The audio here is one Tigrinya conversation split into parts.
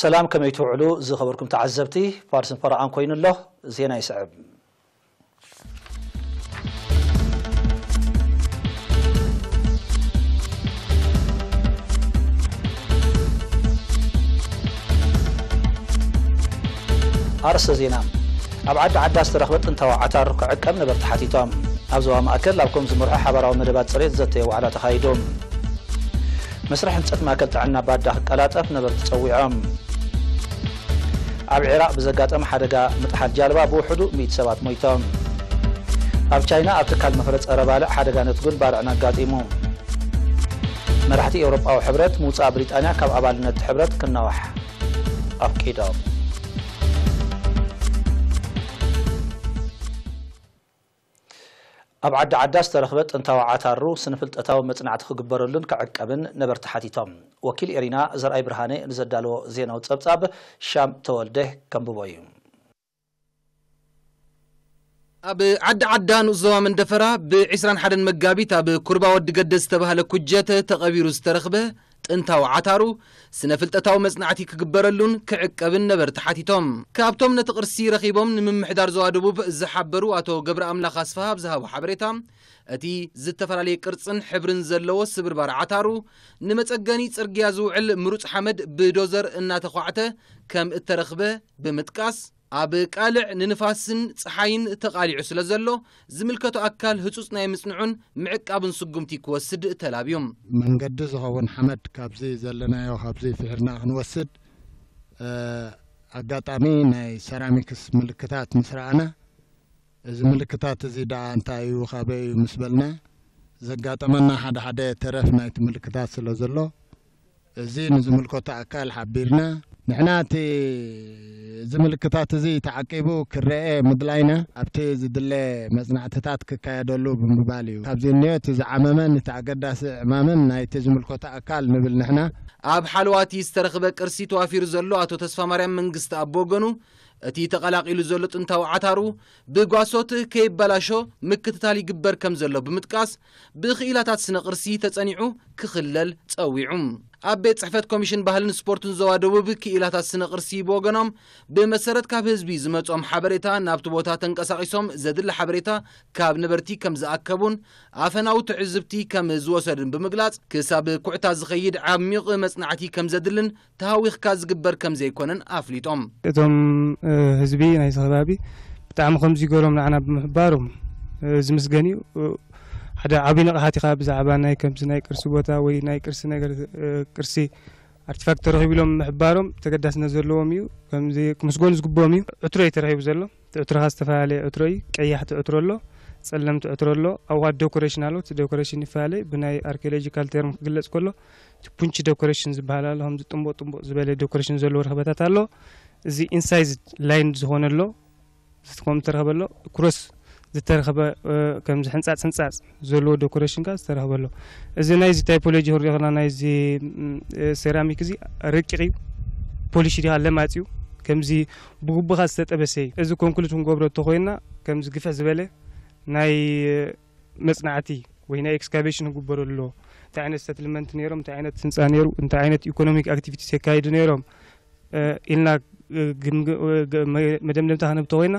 ሰላም፣ ከመይ ትውዕሉ ዝኸበርኩም ተዓዘብቲ? ፓርስን ፈረቓን ኮይኑ ኣሎ። ዜና ይስዕብ። ኣርእስተ ዜና። ኣብ ዓዲ ዓዳ ዝተረኽበ ጥንታዊ ዓታር ክዕቀብ ነበርቲ ሓቲቶም። ኣብ ዞባ ማእከል ኣብ ኮም ዝመርሖ ሓባራዊ መደባት ጽሬት ዘተየ ዋዕላ ተኻይዱ። መስርሕ ህንጸት ማእከል ጥዕና ባዳ ክቀላጠፍ ነበርቲ ጸዊዖም። ኣብ ዒራቕ ብዘጋጠመ ሓደጋ ምጥሓል ጃልባ ብውሕዱ ሚእቲ ሰባት ሞይቶም። ኣብ ቻይና ኣብ ትካል መፍረ ጸረ ባልዕ ሓደጋ ነትጉን ባልዕን ኣጋጢሙ። መራሕቲ ኤውሮጳዊ ሕብረት ምውጻእ ብሪጣንያ ካብ ኣባልነት ሕብረት ክናዋሕ ኣፍቂዶም። ኣብ ዓዲ ዓዳ ዝተረኽበ ጥንታዊ ዓታሩ ስነ-ፍልጠታዊ መጽናዕቲ ክግበረሉን ክዕቀብን ነበርቲ ሓቲቶም። ወኪል ኤሪና ዘርኣይ ብርሃነ ንዘዳለዎ ዜናዊ ጸብጻብ ሻም ተወልደ ከንብቦ እዩ። ኣብ ዓዲ ዓዳ ንኡስ ዞባ መንደፈራ ብ ዕስራን ሓደን መጋቢት ኣብ ኩርባ ወዲ ገደ ዝተባህለ ኩጀት ተቐቢሩ ዝተረኽበ ጥንታዊ ዓታሩ ስነ-ፍልጠታዊ መጽናዕቲ ክግበረሉን ክዕቀብን ነበርቲ ሓቲቶም። ካብቶም ነቲ ቅርሲ ረኺቦም ንምምሕዳር ዞባ ደቡብ ዝሓበሩ ኣቶ ገብረ ኣምላኽ ኣስፍሃ ኣብ ዝሃቦ ሓበሬታ፣ እቲ ዝተፈላለየ ቅርጽን ሕብርን ዘለዎ ስብርባር ዓታሩ ንመጸገኒ ጽርግያ ዝውዕል ምሩጽ ሓመድ ብዶዘር እናተዃዕተ ከም እተረኽበ ብምጥቃስ፣ ኣብ ቃልዕ ንንፋስን ጸሓይን ተቓሊዑ ስለ ዘሎ፣ ዝምልከቶ ኣካል ህጹጽ ናይ ምጽንዑን ምዕቃብን ስጉምቲ ክወስድ ተላብዩ። መንገዲ ዝኸውን ሓመድ ካብዚ ዘለናዮ፣ ካብዚ ፍሒርና ክንወስድ፣ እ፣ ኣጋጣሚ ናይ ሰራሚክስ ምልክታት ምስ ረኣና፣ እዚ ምልክታት እዚ ደኣ እንታይ እዩ፣ ካበይ እዩ ምስ በልና፣ ዘጋጠመና ሓደ ሓደ ተረፍ ናይቲ ምልክታት ስለ ዘሎ፣ እዚ ንዝምልከቶ ኣካል ሓቢርና፣ ንሕና እቲ፣ እዚ ምልክታት እዚ ተዓቂቡ ክረአ ምድላይና፣ ኣብቲ ዝድለ መጽናዕትታት ክካየደሉ ብምባል እዩ። ካብዚ እኒኦ፣ እቲ ዝዓመመን እቲ ኣገዳሲ ዕማምን ናይቲ ዝምልከቶ ኣካል ንብል ንሕና። ኣብ ሓለዋ እቲ ዝተረኽበ ቅርሲ ተዋፊሩ ዘሎ ኣቶ ተስፋማርያም መንግስቲ ኣብ ወገኑ፣ እቲ ተቐላቒሉ ዘሎ ጥንታዊ ዓታሩ ብጓሶት ከይበላሾ ምክትታል ይግበር ከም ዘሎ ብምጥቃስ፣ ብክኢላታት ስነ ቅርሲ ተጸኒዑ ክኽለል ጸዊዑ። ኣብ ቤት ጽሕፈት ኮሚሽን ባህልን ስፖርትን ዞባ ደቡብ ክኢላታት ስነ ቅርሲ ብወገኖም፣ ብመሰረት ካብ ህዝቢ ዝመጾም ሓበሬታ ናብቲ ቦታ ተንቀሳቒሶም ዘድሊ ሓበሬታ ካብ ነበርቲ ከም ዝኣከቡን ኣፈናዊ ትዕዝብቲ ከም ዝወሰዱን ብምግላጽ፣ ክሳብ ኩዕታ ዝኸይድ ዓሚቕ መጽናዕቲ ከም ዘድልን ተሃዊኽካ ዝግበር ከም ዘይኮነን ኣፍሊጦም። እቶም፣ እ፣ ህዝቢ ናይዚ ከባቢ ብጣዕሚ ከምዚ ገሮም ንዓና ብምሕባሮም፣ እ፣ ዝምስገን እዩ። እ፣ ሓደ ዓብዪ ንቕሓት ኢኻ ብዛዕባ ናይ ከምዚ ናይ ቅርሲ ቦታ ወይ ናይ ቅርሲ ነገር፣ እ፣ ቅርሲ ኣርቲፋክት ተረኺቡ ኢሎም ምሕባሮም ተገዳስነት ዘለዎም እዩ። ከምዚ ክምስገኑ ዝግብኦም እዩ። ዕትሮ እዩ ተረኺቡ ዘሎ። እቲ ዕትሮ ኸዓ ዝተፈላለየ ዕትሮ እዩ። ቀያሕቲ ዕትሮ ኣሎ፣ ጸለምቲ ዕትሮ ኣሎ። ኣብኡ ኸዓ ዶኮሬሽን ኣሎ። እቲ ዶኮሬሽን ይፈላለ። ብናይ ኣርኪኦሎጂካል ተርም ክግለጽ ከሎ፣ እቲ ፑንቺ ዶኮሬሽን ዝበሃል ኣሎ። ከምዚ ጥምቦ ጥምቦ ዝበለ ዶኮሬሽን ዘለዎ ረኽበታት ኣሎ። እዚ ኢንሳይዝድ ላይን ዝኾነ ኣሎ። እዚ ከምኡ ተረኸበ ኣሎ። ክሮስ ዝተረኸበ፣ እ፣ ከምዚ ሕንጻጽ ሕንጻጽ ዘለዎ ዶኮሬሽን ከኣ ዝተረኸበ ኣሎ። እዚ ናይዚ ታይፖሎጂ ክንሪኦ ከለና ናይዚ፣ ም፣ እ፣ ሴራሚክ እዚ ረቂቕ እዩ። ፖሊሽ ድኻ ለማጽ እዩ። ከምዚ ብግቡኻ ዝተጠበሰ እዩ። እዚ ኮንክሉት ክንገብሮ እንተኾይንና ከምዚ ግፍሕ ዝበለ ናይ፣ እ፣ መጽናዕቲ ወይ ናይ ኤክስካቬሽን ክግበረሉ ኣለዎ። እንታይ ዓይነት ሰትልመንት ነይሮም፣ እንታይ ዓይነት ህንጻ ነይሩ፣ እንታይ ዓይነት ኢኮኖሚክ ኣክቲቪቲስ የካይዱ ነይሮም፣ እ፣ ኢልና፣ እ፣ ግምግ-፣ እ፣ ገ-፣ መ-፣ መደምደምታ ክንህብ ተኾይና፣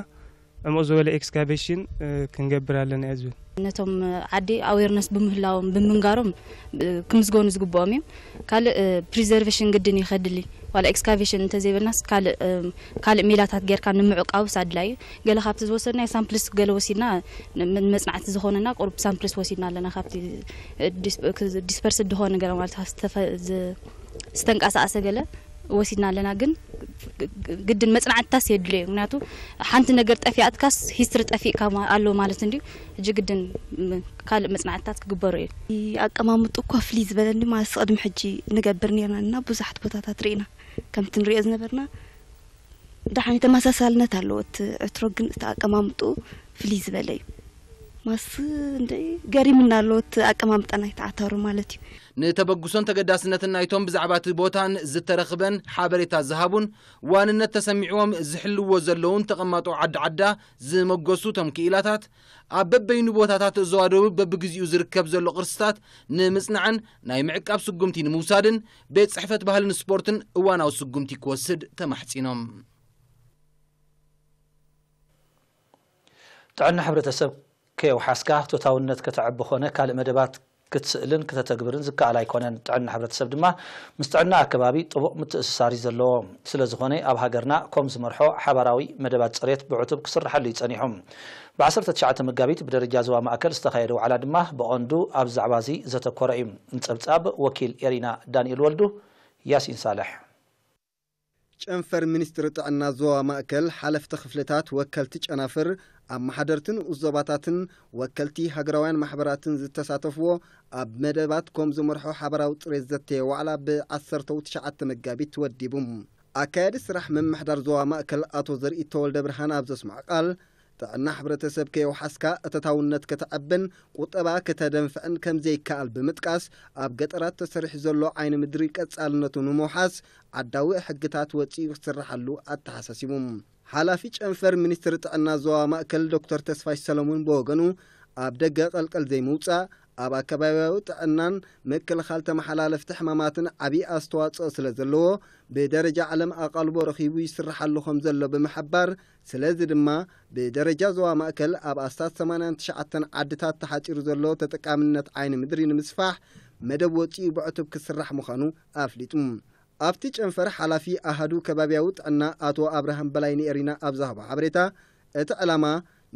ዕሙቕ ዝበለ ኤክስካቬሽን፣ እ፣ ክንገብር ኣለና እየ ዝብል። ነቶም ዓዲ ኣዌርነስ ብምህላዎም፣ ብምንጋሮም፣ እ፣ ክምስገኑ ዝግብኦም እዮም። ካልእ፣ እ፣ ፕሪዘርቬሽን ግድን እዩ ከድሊ። ዋላ ኤክስካቬሽን እንተዘይበልናስ ካልእ፣ እ፣ ካልእ ሜላታት ጌርካ ንምዕቃብስ ኣድላዩ። ገለ ካብቲ ዝወሰድናዮ ሳምፕልስ ገለ ወሲድና፣ ን-፣ መጽናዕቲ ዝኾነና ቁሩብ ሳምፕልስ ወሲድና ኣለና። ካብቲ፣ እ፣ ዲስ-፣ ክ-፣ ዲስፐርስድ ዝኾነ ገለ ማለት ዝተፈ-፣ ዝ-፣ ዝተንቀሳቐሰ ገለ ወሲድና ኣለና። ግን ግ-፣ ግ-፣ ግድን መጽናዕትታስ የድልዮ እዩ። ምክንያቱ ሓንቲ ነገር ጠፊኣትካስ ሂስትሪ ጠፊእካ ማ-፣ ኣሎ ማለት እንድዩ። ሕጂ ግድን ም-፣ ካልእ መጽናዕትታት ክግበሩ እዩ። ኣቀማምጡ እኳ ፍልይ ዝበለ እንዲ ማለት ቅድሚ ሕጂ ንገብር ነርና እና ብዙሓት ቦታታት ርኢና። ከምቲ ንሪኦ ዝነበርና ደሓን ተመሳሳልነት ኣለዎ። እቲ ዕትሮ ግን እቲ ኣቀማምጡ ፍልይ ዝበለ እዩ። ማስ እንደ ገሪምና ኣሎ እቲ ኣቀማምጣ ናይቲ ዓተሩ ማለት እዩ። ንተበግሶን ተገዳስነትን ናይቶም ብዛዕባ እቲ ቦታን ዝተረኽበን ሓበሬታ ዝሃቡን ዋንነት ተሰሚዕዎም ዝሕልዎ ዘለውን ተቐማጦ ዓዲ ዓዳ ዝመገሱ እቶም ክኢላታት፣ ኣብ በበይኑ ቦታታት ዞባ ደቡብ በብግዚኡ ዝርከብ ዘሎ ቅርስታት ንምጽናዕን ናይ ምዕቃብ ስጉምቲ ንምውሳድን ቤት ጽሕፈት ባህልን ስፖርትን እዋናዊ ስጉምቲ ክወስድ ተማሕጺኖም። ጥዕና ሕብረተሰብ ከየውሓስካ ቶታውነት ከተዕቢ ኮነ ካልእ መደባት ክትስእልን ክተተግብርን ዝከኣል ኣይኮነን። ጥዕና ሕብረተሰብ ድማ ምስ ጥዕና ኣከባቢ ጥቡቕ ምትእስሳር እዩ ዘለዎ። ስለ ዝኾነ ኣብ ሃገርና ኮም ዝመርሖ ሓባራዊ መደባት ጽሬት ብዕቱብ ክስርሓሉ እዩ ጸኒሑ። ብ19 መጋቢት ብደረጃ ዞባ ማእከል ዝተኻየደ ዋዕላ ድማ ብቐንዱ ኣብ ዛዕባ እዚ ዘተኮረ እዩ። ንጸብጻብ ወኪል ኤሪና ዳንኤል ወልዱ። ያሲን ሳልሕ። ጨንፈር ሚኒስትሪ ጥዕና ዞባ ማእከል ሓለፍቲ ክፍልታት፣ ወከልቲ ጨናፍር፣ ኣመሓደርትን ኡዞባታትን ወከልቲ ሃገራውያን ማሕበራትን ዝተሳተፍዎ ኣብ መደባት ኮም ዝመርሖ ሓበራዊ ጽሬት ዘተየ ዋዕላ ብ19 መጋቢት ተወዲቡ። ኣካያዲ ስራሕ ምምሕዳር ዞባ ማእከል ኣቶ ዘርኢ ተወልደ ብርሃን ኣብ ዘስምዖ ቃል፣ ጥዕና ሕብረተሰብ ከየውሓስካ እተታውነት ከተዕብን ቁጠባ ከተደንፍዕን ከም ዘይከኣል ብምጥቃስ፣ ኣብ ገጠራት ተሰሪሑ ዘሎ ዓይኒ ምድሪ ቀጻልነቱ ንምውሓስ ዓዳዊ ሕግታት ወጺኡ ክስርሓሉ ኣተሓሳሲቡ። ሓላፊ ጨንፈር ሚኒስትሪ ጥዕና ዞባ ማእከል ዶክተር ተስፋሽ ሰለሙን ብወገኑ፣ ኣብ ደገ ቀልቀል ዘይምውጻእ ኣብ ኣከባቢያዊ ጥዕናን ምክልኻል ተመሓላለፍቲ ሕማማትን ዓብዪ ኣስተዋጽኦ ስለ ዘለዎ፣ ብደረጃ ዓለም ኣቓልቦ ረኺቡ ይስርሓሉ ከም ዘሎ ብምሕባር፣ ስለዚ ድማ ብደረጃ ዞባ ማእከል ኣብ ኣስታት 89 ዓድታት ተሓጺሩ ዘሎ ተጠቃምነት ዓይኒ ምድሪ ንምስፋሕ መደብ ወጺኡ ብዕቱብ ክስራሕ ምዃኑ ኣፍሊጡ። ኣብቲ ጨንፈር ሓላፊ ኣሃዱ ከባቢያዊ ጥዕና ኣቶ ኣብርሃም በላይ ንኤሪና ኣብ ዝሃቦ ሓበሬታ፣ እቲ ዕላማ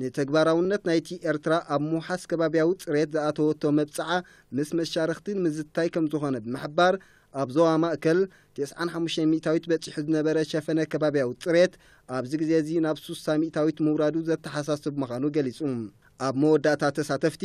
ንተግባራውነት ናይቲ ኤርትራ ኣብ ምውሓስ ከባቢያዊ ጽሬት ዝኣተወቶ መብጽዓ ምስ መሻርኽቲ ንምዝታይ ከም ዝኾነ ብምሕባር፣ ኣብ ዞባ ማእከል 95% በጺሑ ዝነበረ ሸፈነ ከባቢያዊ ጽሬት ኣብዚ ግዜ እዚ ናብ 60% ምውራዱ ዘተሓሳስብ ምዃኑ ገሊጹ። ኣብ መወዳእታ ተሳተፍቲ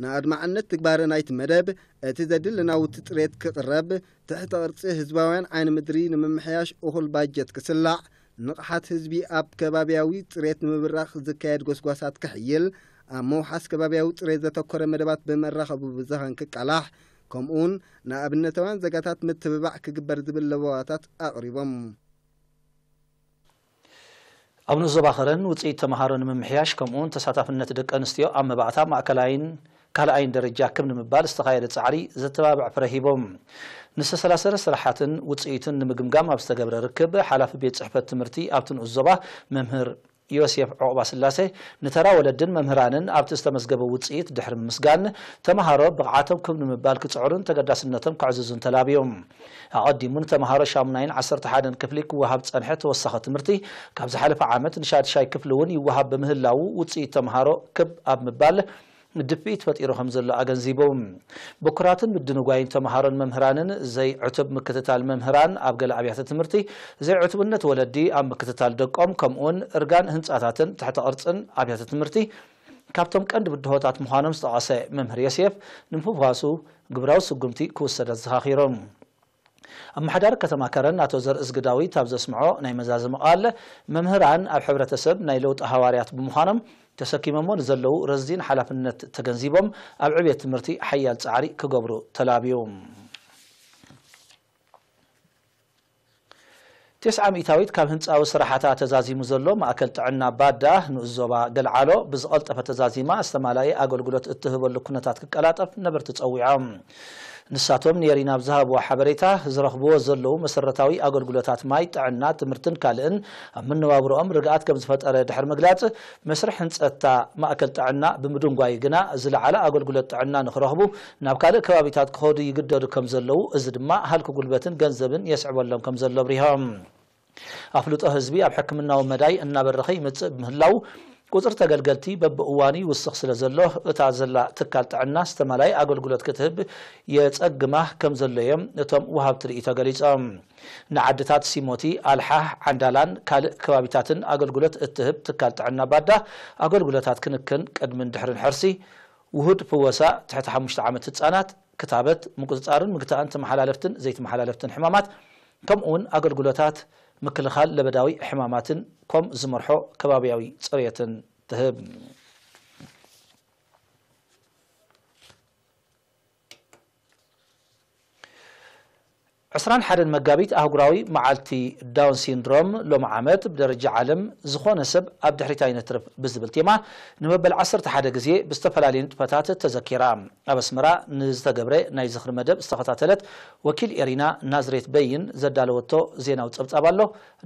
ንኣድማዕነት ትግባረ ናይቲ መደብ፣ እቲ ዘድሊ ናውቲ ጽሬት ክቕረብ፣ ትሕተ ቅርጺ ህዝባውያን ዓይኒ ምድሪ ንምምሕያሽ እኹል ባጀት ክስላዕ፣ ንቕሓት ህዝቢ ኣብ ከባቢያዊ ጽሬት ንምብራኽ ዝካየድ ጎስጓሳት ክሕይል፣ ኣብ መውሓስ ከባቢያዊ ጽሬት ዘተኮረ መደባት ብመራኸቢ ብዙሃን ክቃላሕ፣ ከምኡውን ንኣብነታውያን ዜጋታት ምትብባዕ ክግበር ዝብል ለበዋታት ኣቕሪቦም። ኣብ ንኡስ ዞባ ከረን ውፅኢት ተምሃሮ ንምምሕያሽ ከምኡውን ተሳታፍነት ደቂ ኣንስትዮ ኣብ መባእታ ማእከላይን ካልኣይን ደረጃ ክብ ንምባል ዝተኻየደ ፃዕሪ ዘተባብዕ ፍረ ሂቦም። ንዝተሰላሰለ ስራሓትን ውፅኢቱን ንምግምጋም ኣብ ዝተገብረ ርክብ ሓላፊ ቤት ፅሕፈት ትምህርቲ ኣብቲ ንኡስ ዞባ መምህር ዮሴፍ ዑቕባ ስላሴ ንተራ ወለድን መምህራንን ኣብቲ ዝተመዝገበ ውፅኢት ድሕሪ ምምስጋን፣ ተምሃሮ ብቕዓቶም ክብ ንምባል ክፅዕሩን ተገዳስነቶም ከዕዝዙን ተላብዮም። ኣቐዲሙ ንተምሃሮ ሻሙናይን ዓሰርተ ሓደን ክፍሊ ክወሃብ ዝፀንሐ ተወሳኺ ትምህርቲ ካብ ዝሓለፈ ዓመት ንሻድሻይ ክፍሊ እውን ይወሃብ ብምህላዉ ውፅኢት ተምሃሮ ክብ ኣብ ምባል ድፍኢት ፈጢሩ ከም ዘሎ ኣገንዚቦም። ብኩራትን ምድንጓይን ተምሃሮን መምህራንን ዘይዕቱብ ምክትታል መምህራን ኣብ ገለ ኣብያተ ትምህርቲ፣ ዘይዕቱብነት ወለዲ ኣብ ምክትታል ደቆም ከምኡውን እርጋን ህንፃታትን ትሕተ ቅርፅን ኣብያተ ትምህርቲ ካብቶም ቀንዲ ብድሆታት ምዃኖም ዝጠቐሰ መምህር ዮሴፍ፣ ንምፍዋሱ ግብራዊ ስጉምቲ ክውሰድ ኣዘኻኺሮም። ኣመሓዳሪ ከተማ ከረን ኣቶ ዘርእዝጊ ዳዊት ኣብ ዘስምዖ ናይ መዛዘሚ ቃል፣ መምህራን ኣብ ሕብረተሰብ ናይ ለውጢ ሃዋርያት ብምዃኖም ተሰኪሞሞ ንዘለዉ ረዚን ሓላፍነት ተገንዚቦም ኣብ ዕብየት ትምህርቲ ሓያል ፃዕሪ ክገብሩ ተላብዩ። ቴስዓ ሚእታዊት ካብ ህንፃዊ ስራሕታ ተዛዚሙ ዘሎ ማእከል ጥዕና ባዳ ንኡስ ዞባ ገልዓሎ ብዝቐልጠፈ ተዛዚማ ዝተማላየ ኣገልግሎት እትህበሉ ኩነታት ክቀላጠፍ ነበርቲ ጸዊዖም። ንሳቶም ንኤሪና ኣብ ዝሃብዎ ሓበሬታ፣ ዝረኽብዎ ዘለዉ መሰረታዊ ኣገልግሎታት ማይ፣ ጥዕና፣ ትምህርትን ካልእን ኣብ መነባብሮኦም ርግኣት ከም ዝፈጠረ ድሕሪ ምግላጽ፣ መስርሕ ህንጸት እታ ማእከል ጥዕና ብምድንጓዩ ግና ዝለዓለ ኣገልግሎት ጥዕና ንኽረኽቡ ናብ ካልእ ከባቢታት ክኸዱ ይግደዱ ከም ዘለዉ፣ እዚ ድማ ሃልኪ ጉልበትን ገንዘብን የስዕበሎም ከም ዘሎ ኣብሪሆም። ኣፍልጦ ህዝቢ ኣብ ሕክምናዊ መዳይ እናበረኸ ይመጽእ ብምህላው፣ ቁጽሪ ተገልገልቲ በብእዋኑ ይውስኽ ስለ ዘሎ፣ እታ ዘላ ትካል ጥዕና ዝተማላየ ኣገልግሎት ክትህብ የጸግማ ከም ዘሎ እዮም እቶም ወሃብቲ ርእይቶ ገሊጾም። ንዓድታት ሲሞቲ፣ ኣልሓ፣ ዓንዳላን ካልእ ከባቢታትን ኣገልግሎት እትህብ ትካል ጥዕና ባዳ፣ ኣገልግሎታት ክንክን ቅድምን ድሕርን ሕርሲ፣ ውሁድ ፍወሳ ትሕቲ ሓሙሽተ ዓመት ህጻናት፣ ክታበት፣ ምቁጽጻርን ምግታእን ተመሓላለፍትን ዘይተመሓላለፍትን ሕማማት፣ ከምኡውን ኣገልግሎታት ምክልኻል ለበዳዊ ሕማማትን ኮም ዝመርሖ ከባቢያዊ ጽሬትን ትህብ። ዕስራን ሓደን መጋቢት ኣህጉራዊ መዓልቲ ዳውን ሲንድሮም ሎም ዓመት ብደረጃ ዓለም ዝኾነ ሰብ ኣብ ድሕሪት ኣይነትርፍ ብዝብል ቴማ ንመበል ዓሰርተ ሓደ ግዜ ብዝተፈላለየ ንጥፈታት ተዘኪራ። ኣብ ኣስመራ ንዝተገብረ ናይ ዝኽሪ መደብ ዝተኸታተለት ወኪል ኤሪና ናዝሬት በይን ዘዳለወቶ ዜናዊ ጸብጻብ ኣሎ።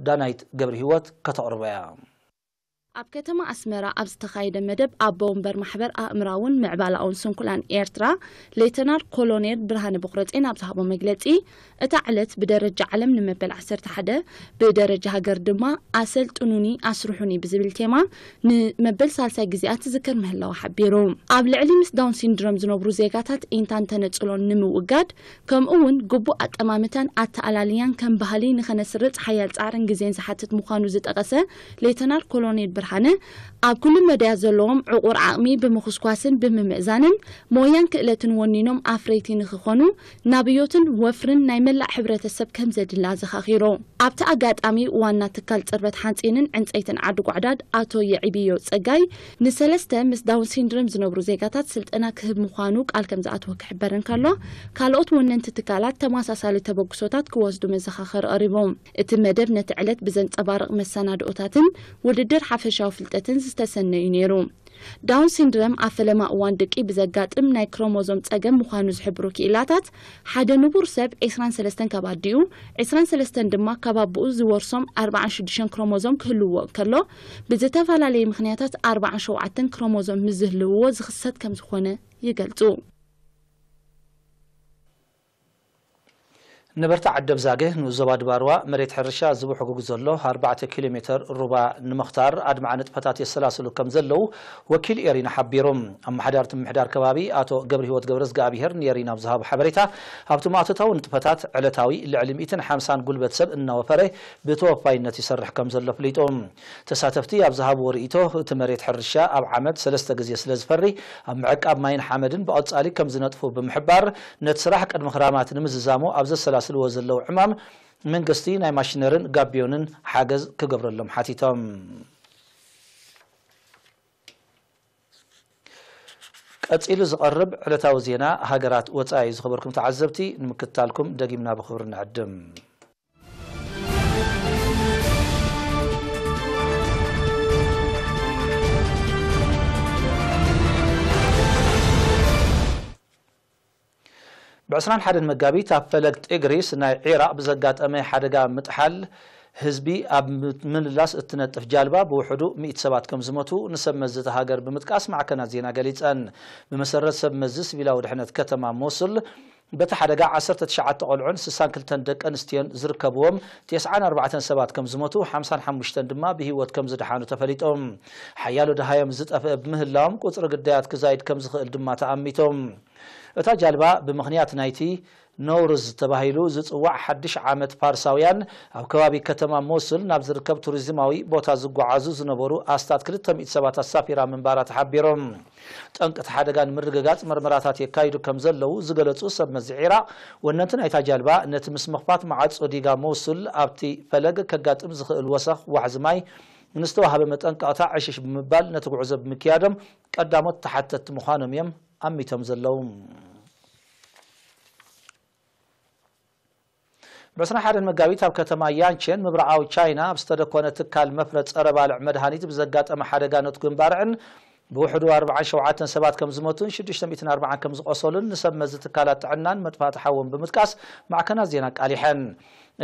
ዳናይት ገብረ ህይወት ከተቕርቦ እያ። ኣብ ከተማ ኣስመራ ኣብ ዝተኻየደ መደብ ኣቦ ወንበር ማሕበር ኣእምራውን ምዕባላውን ስንኩላን ኤርትራ ሌተናል ኮሎኔል ብርሃነ ቦክረጼን ኣብ ዝሃቦ መግለጺ፣ እታ ዕለት ብደረጃ ዓለም ንመበል ዓሰርተ ሓደ፣ ብደረጃ ሃገር ድማ ኣሰልጥኑኒ ኣስርሑኒ ብዝብል ቴማ ንመበል ሳልሳይ ግዜኣ ትዝከር ምህላዋ ሓቢሩ። ኣብ ልዕሊ ምስ ዳውን ሲንድሮም ዝነብሩ ዜጋታት ኢንታን ተነጽሎን ንምውጋድ፣ ከምኡ እውን ግቡእ ኣጠማምታን ኣተኣላልያን ከም ባህሊ ንኸነስርጽ ሓያል ጻዕርን ግዜን ዝሓትት ምዃኑ ዝጠቐሰ ሌተናል ኮሎኔል ብርሃነ፣ ኣብ ኩሉ መዳያት ዘለዎም ዕቑር ዓቕሚ ብምኹስኳስን ብምምእዛንን ሞያን ክእለትን ወኒኖም ኣፍረይቲ ንኽኾኑ ናብዮትን ወፍርን ናይ መላእ ሕብረተሰብ ከም ዘድሊ ኣዘኻኺሩ። ኣብቲ ኣጋጣሚ ዋና ትካል ጽርበት ሓጺንን ዕንጸይትን ዓዲ ጓዕዳድ ኣቶ የዒብዮ ጸጋይ ንሰለስተ ምስ ዳውን ሲንድሮም ዝነብሩ ዜጋታት ስልጠና ክህብ ምዃኑ ቃል ከም ዝኣተወ ክሕበር እንከሎ፣ ካልኦት ወነንቲ ትካላት ተመሳሳሊ ተበግሶታት ክወስዱ መዘኻኸሪ ቀሪቡ። እቲ መደብ ነቲ ዕለት ብዘንጸባርቕ መሰናድኦታትን ውድድር ሓፈሻዊ ፍልጠትን ዝተሰነዩ ነይሩ። ዳውን ሲንድረም ኣብ ፈለማ እዋን ደቂ ብዘጋጥም ናይ ክሮሞዞም ጸገም ምዃኑ ዝሕብሩ ክኢላታት፣ ሓደ ንቡር ሰብ ዕስራን ሰለስተን ካብ ኣዲኡ፣ ዕስራን ሰለስተን ድማ ካብ ኣቦኡ ዝወርሶም ኣርባዓን ሽዱሽተን ክሮሞዞም ክህልዎ እንከሎ፣ ብዝተፈላለየ ምኽንያታት ኣርባዓን ሸውዓተን ክሮሞዞም ምስ ዝህልውዎ ዝኽሰት ከም ዝኾነ ይገልጹ። ነበርቲ ዓደብ ዛገ ንዞባ ድባርዋ መሬት ሕርሻ ዝብሕጉግ ዘሎ ኣርባዕተ ኪሎ ሜተር ሩባ ንምኽታር ኣድማዒ ንጥፈታት የሰላስሉ ከም ዘለዉ ወኪል ኤሪና ሓቢሩ። ኣመሓዳርቲ ምምሕዳር ከባቢ ኣቶ ገብረህይወት ገብረዝግኣብሄር ንኤሪና ኣብ ዝሃቦ ሓበሬታ፣ ኣብቲ ማእቶታዊ ንጥፈታት ዕለታዊ ልዕሊ ሚእትን ሓምሳን ጉልበት ሰብ እናወፈረ ብተወፋይነት ይሰርሕ ከም ዘሎ ኣፍሊጡ። ተሳተፍቲ ኣብ ዝሃብዎ ርእይቶ፣ እቲ መሬት ሕርሻ ኣብ ዓመት ሰለስተ ግዜ ስለ ዝፈሪ፣ ኣብ ምዕቃብ ማይን ሓመድን ብቐጻሊ ከም ዝነጥፉ ብምሕባር፣ ነቲ ስራሕ ቅድሚ ክራማት ንምዝዛሙ ኣብ ዘሰላስልዎ ዘለዉ ዕማም፣ መንግስቲ ናይ ማሽነርን ጋቢዮንን ሓገዝ ክገብረሎም ሓቲቶም። ቀጺሉ ዝቐርብ ዕለታዊ ዜና ሃገራት ወጻኢ ዝኸበርኩም ተዓዘብቲ ንምክትታልኩም ደጊምና ብኽብሪ ንዕድም። ብ ዕስራን ሓደን መጋቢት ኣብ ፈለግ ጤግሪስ ናይ ዒራቕ ብዘጋጠመ ሓደጋ ምጥሓል ህዝቢ ኣብ ምልላስ እትነጥፍ ጃልባ ብውሕዱ ሚእቲ ሰባት ከም ዝሞቱ ንሰብ መዚ እታ ሃገር ብምጥቃስ ማዕከናት ዜና ገሊጸን። ብመሰረት ሰብ መዚ ሲቪላዊ ድሕነት ከተማ ሞሱል፣ በቲ ሓደጋ ዓሰርተ ትሽዓተ ቆልዑን ስሳን ክልተን ደቂ ኣንስትዮን ዝርከብዎም፣ ተስዓን ኣርባዕተን ሰባት ከም ዝሞቱ፣ ሓምሳን ሓሙሽተን ድማ ብህይወት ከም ዝደሓኑ ተፈሊጡ። ሓያሎ ደሃዮም ዝጠፍአ ብምህላዎም፣ ቁጽሪ ግዳያት ክዛይድ ከም ዝኽእል ድማ ተኣሚቱ። እታ ጃልባ ብምኽንያት ናይቲ ኖውሩዝ ተባሂሉ ዝጽዋዕ ሓድሽ ዓመት ፋርሳውያን፣ ኣብ ከባቢ ከተማ ሞሱል ናብ ዝርከብ ቱሪዝማዊ ቦታ ዝጓዓዙ ዝነበሩ ኣስታት ክልተ ሚእቲ ሰባት ኣሳፊራ ምንባራ ተሓቢሩ። ጠንቂ እቲ ሓደጋ ንምርግጋጽ መርመራታት የካይዱ ከም ዘለዉ ዝገለጹ ሰብ መዚ ዒራቕ፣ ወነንቲ ናይታ ጃልባ ነቲ ምስ ምኽፋት መዓጾ ዲጋ ሞሱል ኣብቲ ፈለግ ከጋጥም ዝኽእል ወሰኽ ዋሕዚ ማይ ንዝተዋህበ መጠንቀቕታ ዕሽሽ ብምባል ነቲ ጉዕዞ ብምክያዶም ቀዳሞት ተሓተትቲ ምዃኖም እዮም ኣሚቶም ዘለዉ። ብ ዕስራን ሓደን መጋቢት ኣብ ከተማ ያንቼን ምብራቓዊ ቻይና ኣብ ዝተደኮነ ትካል መፍረ ጸረ ባልዕ መድሃኒት ብዘጋጠመ ሓደጋ ነትጉን ባርዕን ብውሕዱ ኣርባዓን ሸውዓተን ሰባት ከም ዝሞቱን ሽዱሽተ ሚእትን ኣርባዓን ከም ዝቖሰሉን ንሰብ መዚ ትካላት ጥዕናን መጥፋእቲ ሓውን ብምጥቃስ ማዕከናት ዜና ኣቃሊሐን።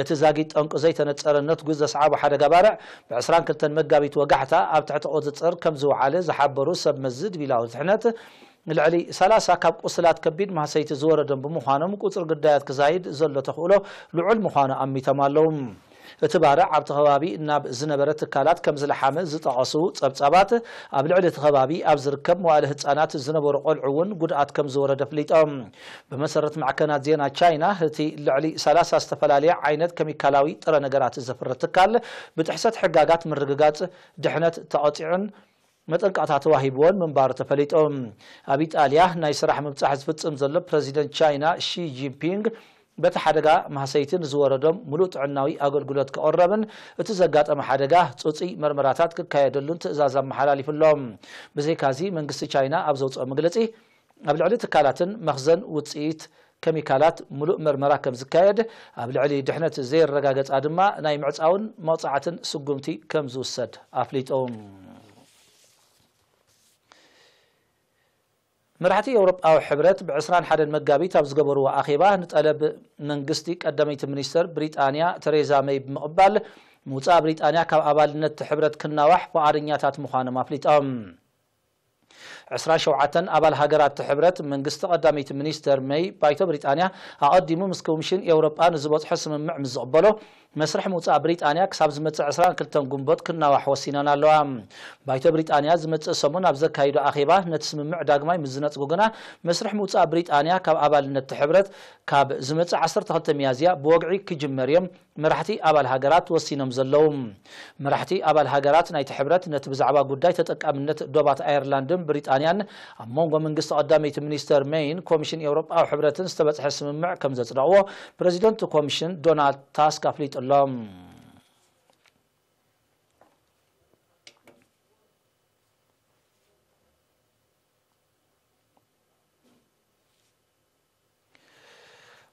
እቲ ዛጊት ጠንቁ ዘይተነጸረ ነትጉ ዘስዓቦ ሓደጋ ባርዕ ብ ዕስራን ክልተን መጋቢት ወጋሕታ ኣብ ትሕቲ ቁጽጽር ከም ዝወዓለ ዝሓበሩ ሰብ መዚ ድቢላዊ ድሕነት፣ ልዕሊ ሰላሳ ካብ ቁስላት ከቢድ ማህሰይቲ ዝወረዶም ብምዃኖም፣ ቁጽሪ ግዳያት ክዛይድ ዘሎ ተኽእሎ ልዑል ምዃኑ ኣሚቶም ኣለዉ። እቲ ባርዕ ኣብቲ ከባቢ ናብ ዝነበረ ትካላት ከም ዝለሓመ ዝጠቐሱ ጸብጻባት፣ ኣብ ልዕሊ እቲ ከባቢ ኣብ ዝርከብ መዋእለ ህጻናት ዝነበሩ ቆልዑ እውን ጉድኣት ከም ዝወረደ ኣፍሊጦም። ብመሰረት ማዕከናት ዜና ቻይና፣ እቲ ልዕሊ ሰላሳ ዝተፈላለየ ዓይነት ኬሚካላዊ ጥረ ነገራት ዘፍሪ ትካል፣ ብጥሕሰት ሕጋጋት ምርግጋጽ ድሕነት ተቐጺዑን መጠንቀቕታ ተዋሂብዎን ምንባሩ ተፈሊጡ። ኣብ ኢጣልያ ናይ ስራሕ ምብጻሕ ዝፍጽም ዘሎ ፕረዚደንት ቻይና ሺ ጂንፒንግ፣ በቲ ሓደጋ ማህሰይቲ ንዝወረዶም ምሉእ ጥዕናዊ ኣገልግሎት ክቕረብን እቲ ዘጋጠመ ሓደጋ ጽጹይ መርመራታት ክካየደሉን ትእዛዝ ኣመሓላሊፉ ኣሎ። ብዘይካዚ፣ መንግስቲ ቻይና ኣብ ዘውጽኦ መግለጺ፣ ኣብ ልዕሊ ትካላትን መኽዘን ውጽኢት ኬሚካላት ምሉእ መርመራ ከም ዝካየድ፣ ኣብ ልዕሊ ድሕነት ዘየረጋገጻ ድማ ናይ ምዕጻውን መቕጻዕትን ስጉምቲ ከም ዝውሰድ ኣፍሊጦም። መራሕቲ ኤውሮጳዊ ሕብረት ብ ዕስራን ሓደን መጋቢት ኣብ ዝገበርዎ ኣኼባ፣ ንጠለብ መንግስቲ ቀዳመይቲ ሚኒስተር ብሪጣንያ ተሬዛ መይ ብምቕባል፣ ምውጻእ ብሪጣንያ ካብ ኣባልነት እቲ ሕብረት ክናዋሕ ፍቓደኛታት ምዃኖም ኣፍሊጦም። ዕስራን ሸውዓተን ኣባል ሃገራት እቲ ሕብረት፣ መንግስቲ ቀዳመይቲ ሚኒስተር መይ፣ ባይቶ ብሪጣንያ ኣቐዲሙ ምስ ኮሚሽን ኤውሮጳ ንዝበጽሖ ስምምዕ ምስ ዝቕበሎ፣ መስርሕ ምውጻእ ብሪጣንያ ክሳብ ዝመጽእ ዕስራን ክልተን ግንቦት ክናዋሕ ወሲነን ኣለዋ። ባይቶ ብሪጣንያ ዝመጽእ ሰሙን ኣብ ዘካይዶ ኣኼባ ነቲ ስምምዕ ዳግማይ ምስ ዝነጽጉ ግና፣ መስርሕ ምውጻእ ብሪጣንያ ካብ ኣባልነት እቲ ሕብረት ካብ ዝመጽእ ዓሰርተ ክልተ ሚያዝያ ብወግዒ ክጅመር እዮም መራሕቲ ኣባል ሃገራት ወሲኖም ዘለዉ። መራሕቲ ኣባል ሃገራት ናይቲ ሕብረት ነቲ ብዛዕባ ጉዳይ ተጠቃምነት ዶባት ኣየርላንድን ብሪጣንያን ኣብ መንጎ መንግስቲ ቀዳመይቲ ሚኒስተር መይን ኮሚሽን ኤውሮጳዊ ሕብረትን ዝተበጽሐ ስምምዕ ከም ዘጽደቕዎ ፕረዚደንት ኮሚሽን ዶናልድ ታስክ ኣፍሊጡ ኣሎ።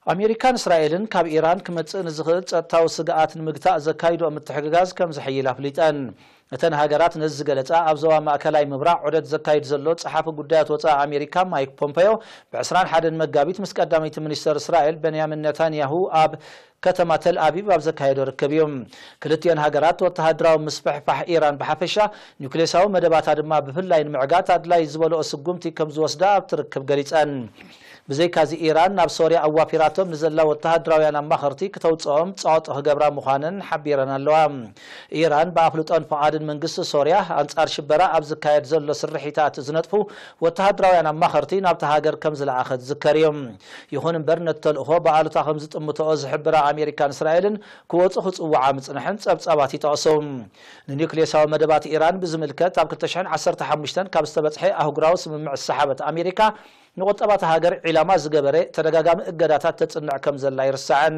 ኣሜሪካን እስራኤልን ካብ ኢራን ክመጽእ ንዝኽእል ጸጥታዊ ስግኣት ንምግታእ ዘካይድኦ ምትሕግጋዝ ከም ዝሕይል ኣፍሊጠን። እተን ሃገራት ነዚ ዝገለጻ፣ ኣብ ዞባ ማእከላይ ምብራቕ ዑደት ዘካይድ ዘሎ ጸሓፊ ጉዳያት ወጻኢ ኣሜሪካ ማይክ ፖምፐዮ፣ ብ ዕስራን ሓደን መጋቢት ምስ ቀዳመይቲ ሚኒስተር እስራኤል በንያሚን ነታንያሁ ኣብ ከተማ ተል ኣቪቭ ኣብ ዘካየዶ ርክብ እዩ። ክልቲኦን ሃገራት ወተሃደራዊ ምስፍሕፋሕ ኢራን ብሓፈሻ፣ ኒውክሌሳዊ መደባታ ድማ ብፍላይ ንምዕጋት ኣድላይ ዝበልኦ ስጉምቲ ከም ዝወስዳ ኣብቲ ርክብ ገሊጸን። ብዘይካዚ፣ ኢራን ናብ ሶርያ ኣዋፊራቶም ንዘላ ወተሃደራውያን ኣማኸርቲ ክተውጽኦም ጸቕጢ ክገብራ ምዃነን ሓቢረን ኣለዋ። ኢራን ብኣፍልጦን ፍቓድን መንግስቲ ሶርያ ኣንጻር ሽበራ ኣብ ዝካየድ ዘሎ ስርሒታት ዝነጥፉ ወተሃደራውያን ኣማኸርቲ ናብታ ሃገር ከም ዝለኣኸት ዝዝከር እዩ። ይኹን እምበር፣ ነቲ ተልእኾ ብኣሉታ ከም ዝጥምትኦ ዝሕብራ ኣሜሪካን እስራኤልን ክወጹ ክጽውዓ ምጽንሐን ጸብጻባት ይጠቕሱ። ንኒውክሌሳዊ መደባት ኢራን ብዝምልከት፣ ኣብ ክልተ ሽሕን ዓሰርተ ሓሙሽተን ካብ ዝተበጽሐ ኣህጉራዊ ስምምዕ ዝሰሓበት ኣሜሪካ፣ ንቁጠባ እታ ሃገር ዒላማ ዝገበረ ተደጋጋሚ እገዳታት ተጽንዕ ከም ዘላ ኣይርሳዕን።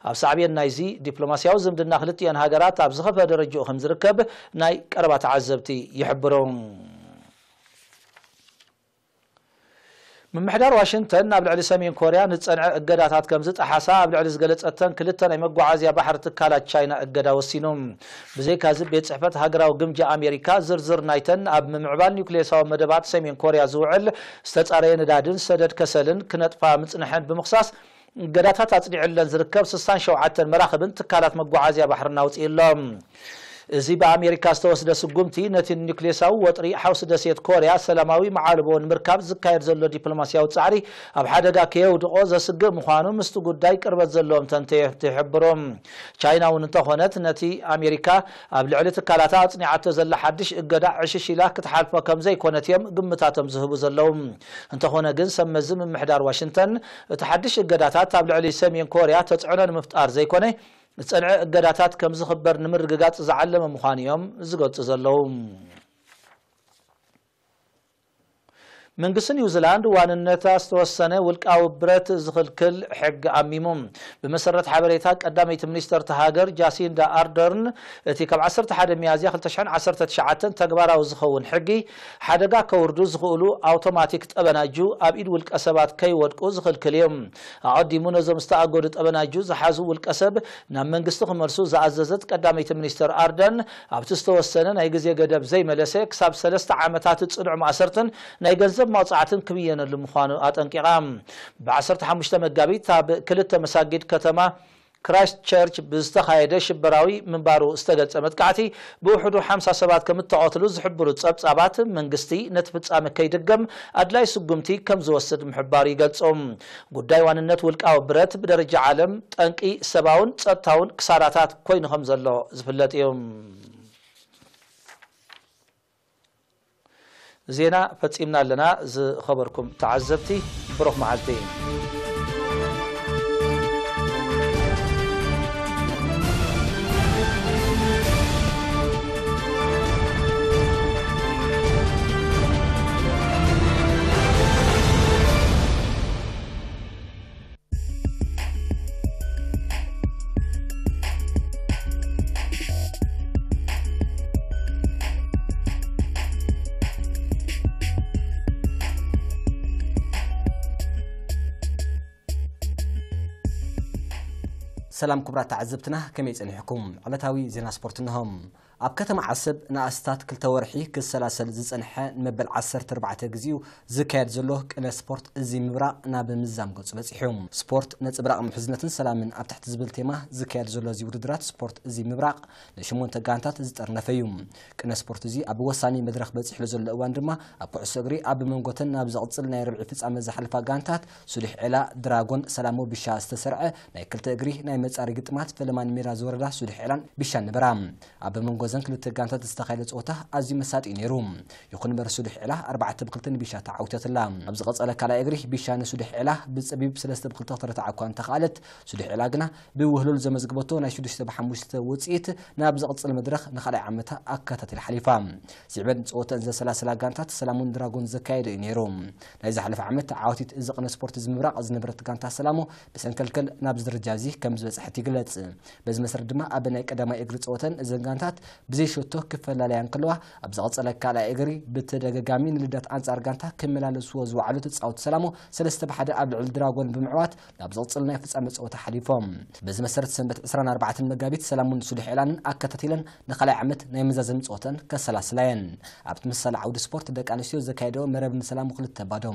ኣብ ሳዕቤን ናይዚ፣ ዲፕሎማስያዊ ዝምድና ክልቲኦን ሃገራት ኣብ ዝኸፍአ ደረጃኡ ከም ዝርከብ ናይ ቀረባ ተዓዘብቲ ይሕብሩ። ምምሕዳር ዋሽንግተን ናብ ልዕሊ ሰሜን ኮርያ ንዝጸንዐ እገዳታት ከም ዝጠሓሳ ኣብ ልዕሊ ዝገለጸተን ክልተ ናይ መጓዓዝያ ባሕሪ ትካላት ቻይና እገዳ ወሲኑ። ብዘይካዚ፣ ቤት ጽሕፈት ሃገራዊ ግምጃ ኣሜሪካ ዝርዝር ናይተን ኣብ ምምዕባል ኒውክሌሳዊ መደባት ሰሜን ኮርያ ዝውዕል ዝተጻረየ ነዳድን ሰደድ ከሰልን ክነጥፋ ምጽንሐን ብምኽሳስ፣ እገዳታት ኣጽኒዑለን ዝርከብ ስሳን ሸውዓተን መራኽብን ትካላት መጓዓዝያ ባሕርን ኣውጺኡ ኣሎ። እዚ ብኣሜሪካ ዝተወስደ ስጉምቲ፣ ነቲ ኒውክሌሳዊ ወጥሪ ሓውሲ ደሴት ኮርያ ሰላማዊ መዓልቦ ንምርካብ ዝካየድ ዘሎ ዲፕሎማስያዊ ጻዕሪ ኣብ ሓደጋ ከየውድቖ ዘስግእ ምዃኑ ምስቲ ጉዳይ ቅርበት ዘለዎም ተንተየርቲ ይሕብሩ። ቻይና እውን እንተኾነት፣ ነቲ ኣሜሪካ ኣብ ልዕሊ ትካላታ ኣጽኒዓቶ ዘላ ሓድሽ እገዳ ዕሽሽ ኢላ ክትሓልፎ ከም ዘይኮነት እዮም ግምታቶም ዝህቡ ዘለዉ። እንተኾነ ግን፣ ሰብ መዚ ምምሕዳር ዋሽንግተን፣ እቲ ሓድሽ እገዳታት ኣብ ልዕሊ ሰሜን ኮርያ ተጽዕኖ ንምፍጣር ዘይኮነ፣ ዝጸንዐ እገዳታት ከም ዝኽበር ንምርግጋጽ ዝዓለመ ምዃኑ እዮም ዝገልጹ ዘለዉ። መንግስቲ ኒውዚላንድ ዋንነታ ዝተወሰነ ውልቃዊ ብረት ዝኽልክል ሕጊ ኣሚሙ። ብመሰረት ሓበሬታ ቀዳመይቲ ሚኒስተር እታ ሃገር ጃሲንዳ ኣርደርን፣ እቲ ካብ ዓሰርተ ሓደ ሚያዝያ ክልተ ሽሕን ዓሰርተ ትሽዓተን ተግባራዊ ዝኸውን ሕጊ፣ ሓደጋ ከውርዱ ዝኽእሉ ኣውቶማቲክ ጠበናጁ ኣብ ኢድ ውልቀ ሰባት ከይወድቁ ዝኽልክል እዩ። ኣቐዲሙ ነዞም ዝተኣገዱ ጠበናጁ ዝሓዙ ውልቀ ሰብ ናብ መንግስቲ ክመልሱ ዝኣዘዘት ቀዳመይቲ ሚኒስተር ኣርደን፣ ኣብቲ ዝተወሰነ ናይ ግዜ ገደብ ዘይመለሰ፣ ክሳብ ሰለስተ ዓመታት ጽኑዕ ማእሰርትን ናይ ገንዘብ መቕጻዕትን ክብየነሉ ምዃኑ ኣጠንቂቓ። ብ ዓሰርተ ሓሙሽተ መጋቢት ኣብ ክልተ መሳጊድ ከተማ ክራይስት ቸርች ብዝተኻየደ ሽበራዊ ምንባሩ ዝተገልጸ መጥቃዕቲ፣ ብውሕዱ ሓምሳ ሰባት ከም እተቐትሉ ዝሕብሩ ጸብጻባት፣ መንግስቲ ነቲ ፍጻመ ከይድገም ኣድላይ ስጉምቲ ከም ዝወስድ ምሕባሩ ይገልጹ። ጉዳይ ዋንነት ውልቃዊ ብረት ብደረጃ ዓለም ጠንቂ ሰብኣውን ጸጥታውን ክሳራታት ኮይኑ ከም ዘሎ ዝፍለጥ እዩ። ዜና ፈጺምና ኣለና። ዝኸበርኩም ተዓዘብቲ፣ ብሩኽ መዓልቲ። ሰላም ክቡራት ተዓዘብትና፣ ከመይ ጸኒሕኩም? ዕለታዊ ዜና ስፖርት እንሆ። ኣብ ከተማ ዓሰብ ንኣስታት ክልተ ወርሒ ክሰላሰል ዝጸንሐ ንመበል ዓሰርተ ኣርባዕተ ግዜኡ ዝካየድ ዘሎ ቅነ ስፖርት እዚ ምብራቕ ናብ ምዛም ገጹ በጺሑ። ስፖርት ነጽብራቕ ምሕዝነትን ሰላምን ኣብ ትሕቲ ዝብል ቴማ ዝካየድ ዘሎ እዚ ውድድራት ስፖርት እዚ ምብራቕ ንሽሞንተ ጋንታት ዝጠርነፈ እዩ። ቅነ ስፖርት እዚ ኣብ ወሳኒ መድረኽ በጺሕሉ ዘሎ እዋን ድማ ኣብ ኩዕሶ እግሪ ኣብ መንጎተን ናብ ዘቕጽል ናይ ርብዒ ፍጻመ ዝሓልፋ ጋንታት ሱሊሕ ዒላ፣ ድራጎን፣ ሰላሞ ቢሻ ዝተሰርዐ ናይ ክልተ እግሪ ናይ መጻሪ ግጥማት ፈለማ ንሜዳ ዝወረዳ ሱሊሕ ዒላን ቢሻን ነበራ። ኣብ መንጎ ዘን ክልተ ጋንታት ዝተኻየደ ጸወታ ኣዝዩ መሳጢ እዩ ነይሩ። ይኹን እምበር ሱሊሕ ዒላ ኣርባዕተ ብክልተ ንቢሻ ተዓዊተትላ። ኣብ ዝቐጸለ ካልኣይ እግሪ ቢሻ ንሱሊሕ ዒላ ብጸቢብ ሰለስተ ብክልተ ክተረትዓ እኳ እንተኸኣለት፣ ሱሊሕ ዒላ ግና ብውህሉል ዘመዝግበቶ ናይ ሽዱሽተ ብሓሙሽተ ውጽኢት ናብ ዝቕጽል መድረኽ ንኻልኣይ ዓመታ ኣካታቲላ ሓሊፋ። ስዕበን ጸወተን ዘሰላሰላ ጋንታት ሰላሙን ድራጎን ዘካየደ እዩ ነይሩ። ናይ ዝሓለፈ ዓመት ተዓዋቲት እዚ ቅነ ስፖርት እዚ ምብራቕ ዝነበረት ጋንታ ሰላሙ ብሰንከልከል ናብዚ ደረጃ እዚ ከም ዝበጽሐት ይግለጽ። በዚ መሰረት ድማ ኣብ ናይ ቀዳማይ እግሪ ጸወተን እዘን ጋንታት ብዘይ ሸቶ ክፈላለያ እንከለዋ፣ ኣብ ዝቐጸለ ካልኣይ እግሪ ብተደጋጋሚ ንልዳት ኣንጻር ጋንታ ክመላለስዎ ዝወዓሉ ተጻወቲ ሰላሙ ሰለስተ ብሓደ ኣብ ልዕሊ ድራጎን ብምዕዋት ናብ ዝቕጽል ናይ ፍጻመ ጸወታ ሓሊፎም። በዚ መሰረት ሰንበት ዕስራን ኣርባዕተን መጋቢት ሰላሙን ሱሊሕ ዒላን ኣከታቲለን ንኻልኣይ ዓመት ናይ መዛዘሚ ጸወተን ከሰላስላ እየን። ኣብ ተመሳሳሊ ዓውዲ ስፖርት ደቂ ኣንስትዮ ዘካየደኦ መረብ ንሰላሙ ክልተ ባዶ፣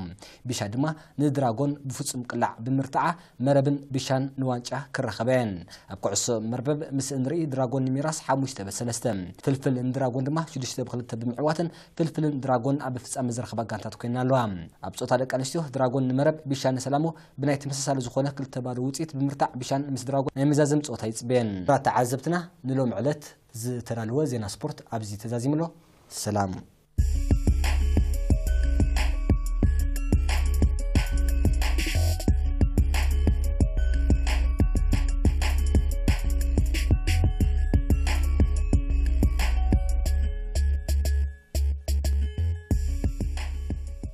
ቢሻ ድማ ንድራጎን ብፍጹም ቅላዕ ብምርትዓ መረብን ቢሻን ንዋንጫ ክራኸባ እየን። ኣብ ኩዕሶ መርበብ ምስ እንርኢ ድራጎን ንሚራስ ሓሙሽተ ብሰለስተ፣ ፍልፍል ንድራጎን ድማ ሽዱሽተ ብክልተ ብምዕዋተን ፍልፍልን ድራጎን ኣብ ፍጻመ ዝረኸባ ጋንታት ኮይና ኣለዋ። ኣብ ጾታ ደቂ ኣንስትዮ ድራጎን ንመረብ፣ ቢሻን ንሰላሞ ብናይ ተመሳሳሊ ዝኾነ ክልተ ባዶ ውጽኢት ብምርታዕ ቢሻን ምስ ድራጎን ናይ መዛዘሚ ጸወታ ይጽበየን። ክቡራት ተዓዘብትና ንሎም ዕለት ዝተዳለወ ዜና ስፖርት ኣብዚ ተዛዚሙ ኣሎ። ሰላም።